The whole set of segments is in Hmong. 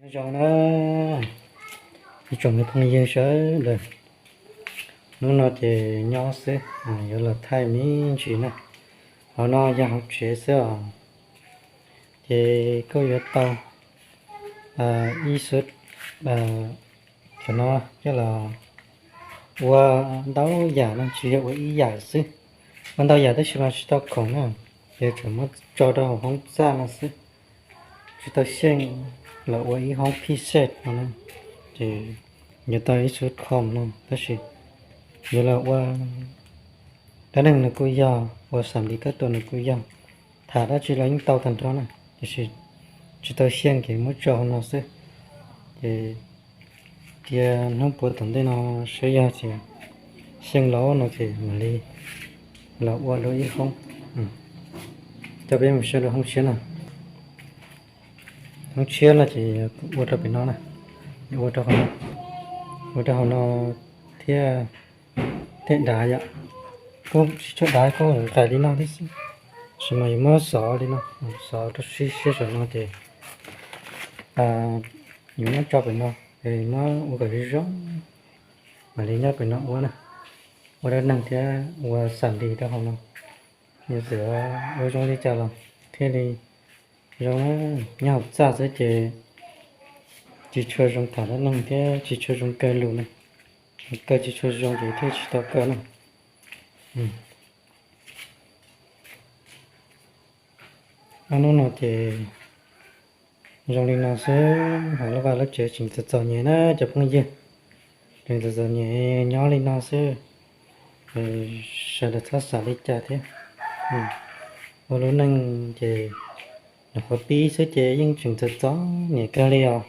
Nyob zoo na ib tsoom phooj ywg sawv daws, hnub no ces nyob xwb, yuav los thaij me ntsis na. Hauv no yog hauv tsev xwb os, ces kuj yuav tau ib xub, cov no coj los ua ntau yam no, tsis yog ua ib yam xwb, ua ntau yam tab sis mas tsis tau khoom na, ces tseem muab tso rau hauv hoob txaj no xwb, tsis tau xyeej los ua ib hoob phij xej no na. Ces yuav tau ib xub khoom no tab sis yuav los ua dab neeg nws kuj yog, ua xam li kab tua nws kuj yog, tham dab tsi los yeej tau tag nrho na, tiam sis tsis tau xyeej ces muab tso hauv no xwb. Ces cia hnub puav tom ntej no saib yog tias xyeej los no ces mam li los ua dua ib hoob. Coj peb mus saib dua hoob tshiab no. Hoob tshiab no ces ua rau pem no na, ua rau hauv no, ua rau hauv no thiab, thiab dav yom. Kuj tsis tshua dav, kuj nqaim li no thiab xwb, tab sis mas yuav muab xov li no, xov rau siab siab saum no ces yuav muab tso pem no, muab ua kom zoo zoo, mam li nyob pem no ua na, ua dab neeg thiab ua xam li rau hauv no. Yog txawm ua zoo li cas los thiaj li zoo na. Nyob hauv txaj xwb ces tsis tshua zoo tham dab neeg thiab tsis tshua zoo kaw lus na, kaw tsis tshua zoo ces thiaj tsis tau kaw na. Ob hnub no ces zoo li no xwb, hauv lub vaj lub tsev tseem txom txom nyem na cov phooj ywg, tseem txom txom nyem nyob li no xwb, sawv daws txhob xav li cas thiab. Ua lub neej ces nyuam qhuav pib xwb ces yeej tseem txom txom nyem kawg li os.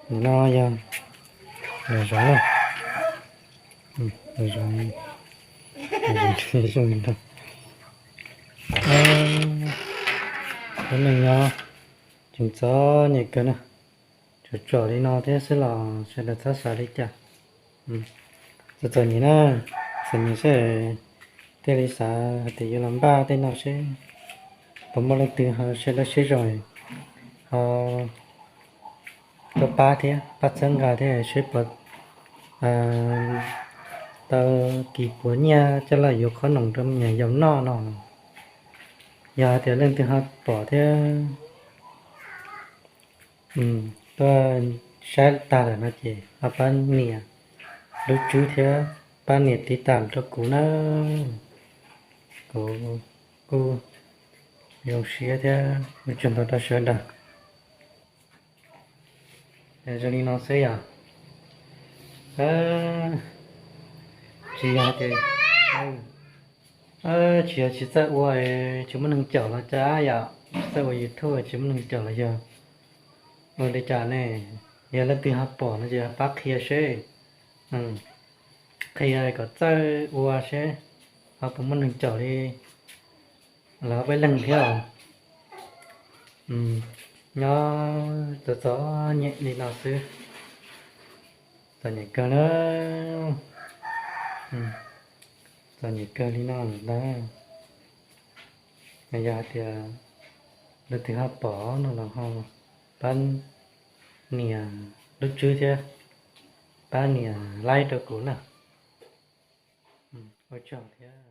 Nim no yog lawv zoov na, lawv zoov, lawv zoov zoo li no. Lub neej nyob tseem txom nyem kawg na, tsuas tsom li no thiab xwb los sawv daws txhob xav li cas. Txom txom nyem na, txom nyem seb thiaj li xav hais tias yuav los npaj tej no seb puas muaj leej twg ho siab dawb siab zoo ho tuaj pab thiab, pab txhawb nqa thiab seb puas tau kis puas nyiaj coj los yuav qhob noom rau me nyuam yaus noj no. Yog hais tias leej twg ho pom thiab tuaj saib tag lawm no ces ho pab nias lub tswb thiab pab nias tiv tam rau kuv na. Kuv kuj zoo siab thiab ua tsaug ntau rau sawv daws. Zoo li no xwb yom. Tsis yog tias, tsis yog tsis txawj ua, tsis muaj neeg caum los cas yom, tsis txawj ua YouTube tsis muaj neeg caum los yog ua li cas ne? Yog leej twg ho pom no ces pab qhia seb, qhia kom txawj ua seb ho puas muaj neeg caum li los peb leeg thiab. Nyob txom txom nyem li no xwb, txom nyem kawg na, txom nyem kawg li no ntag. Yog hais tias leej twg ho pom no los ho pab nias lub tswb thiab pab nias like rau kuv na. Ua tsaug thiab.